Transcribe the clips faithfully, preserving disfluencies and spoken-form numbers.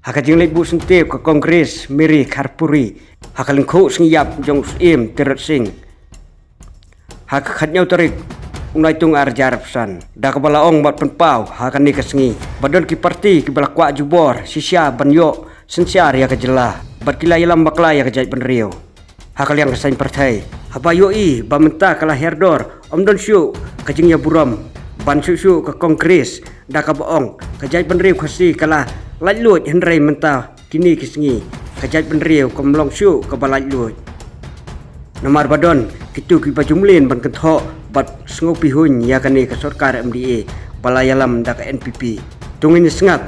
Ha ka jingleit buh syntiew ka Congress Mary Kharpuri ha ka lyngkhuh sngi ïap jong u Syiem Tirot Sing ha ka khatñiew tarik u Naitung ar hajar arphew san, da kaba la ong bad pynpaw ha kane ka sngi ba don ki parti kiba la kwah jubor shisha ban ïoh synshar ïa ka jylla bad ki la ïalam bakla ïa ka jaitbynriew. Ha ka liang ka saiñ pyrthei, haba ïohi ba mynta ka la hiar dor, ym don shuh ka jingïaburom ban shuh shuh ka Congress, da kaba ong ka jaitbynriew Khasi ka la laitluid, hynrei mynta kine ki sngi ka jaitbynriew kam long shuh kaba laitluid. Namar ba don kito kiba ju mlien ban kynthoh bad sngewpihun ïa kane ka sorkar M D A ba la ïalam da ka N P P. To ngin ïa sngap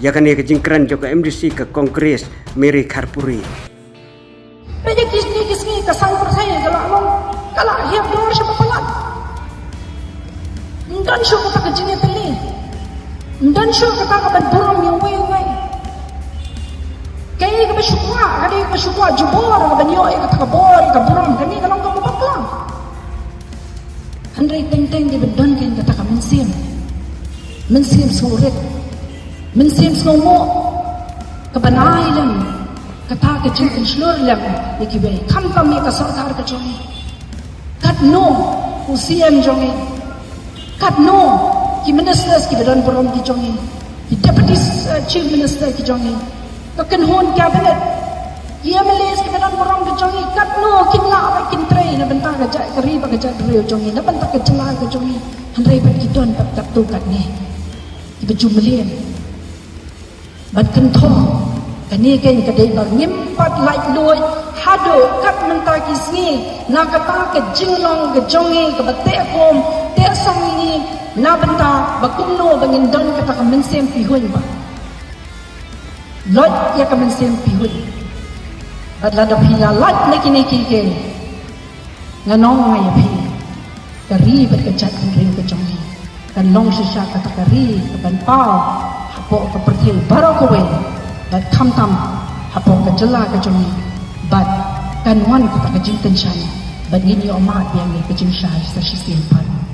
ïa kane ka jingkren jong ka M D C ka Congress Mary Kharpuri. Peit ïa kine ki sngi ka saiñ pyrthei ka la long, ka la hiar dor sha ba palat. Ym don shuh kata ka jingïatylli. Ym don shuh kata ka ban burom ïa uwei uwei. Kaei kaba shu kwah, kaei kaba shu kwah jubor, ka ban ïoh ïa kata ka bor, ka burom, kane ka long kaba bakla. Hynrei teng teng dei ban don kein kata ka mynsiem, mynsiem sngewrit, mynsiem sngewnguh, ka ban ai lem kata ka jingpynshlur lem ïa kiwei, khamtam ïa ka sorkar ka jong ngi. Katno u C M jong ngi, katno ki ministers kiba don burom ki jong ngi, ki deputy, uh, chief minister ki jong ngi, ka kynhun cabinet, ki M L As kiba don burom ki jong ngi, katno kin lah bad kin trei na bynta ka jait ka ri bad ka jaitbynriew jong ngi, na bynta ka jylla ka jong ngi, hynrei bad ki don bad katto katne kiba ju mlien. Bad kynthoh, kane kein ka dei ba ngim pat laitluid haduh kat mynta ki sngi, na kata ka jinglong ka jong ngi kaba teh kum teh song ïa ngi, na bynta ba kumno ba ngin don kata ka mynsiem pihun ba loit ïa ka mynsiem pihun. Bad lada phi la lait na kine kiei kiei, ngan ong ïa phi, ka ri bad ka jaitbynriew ka jong ngi kan long shisha kata ka ri ka ban paw hapoh ka pyrthei baroh kawei, bad khamtam hapoh ka jylla ka jong ngi. Bad kan wan kata ka jingtynshai, bad ngin ïoh mad biang ïa ka jingshai sa shisien pat.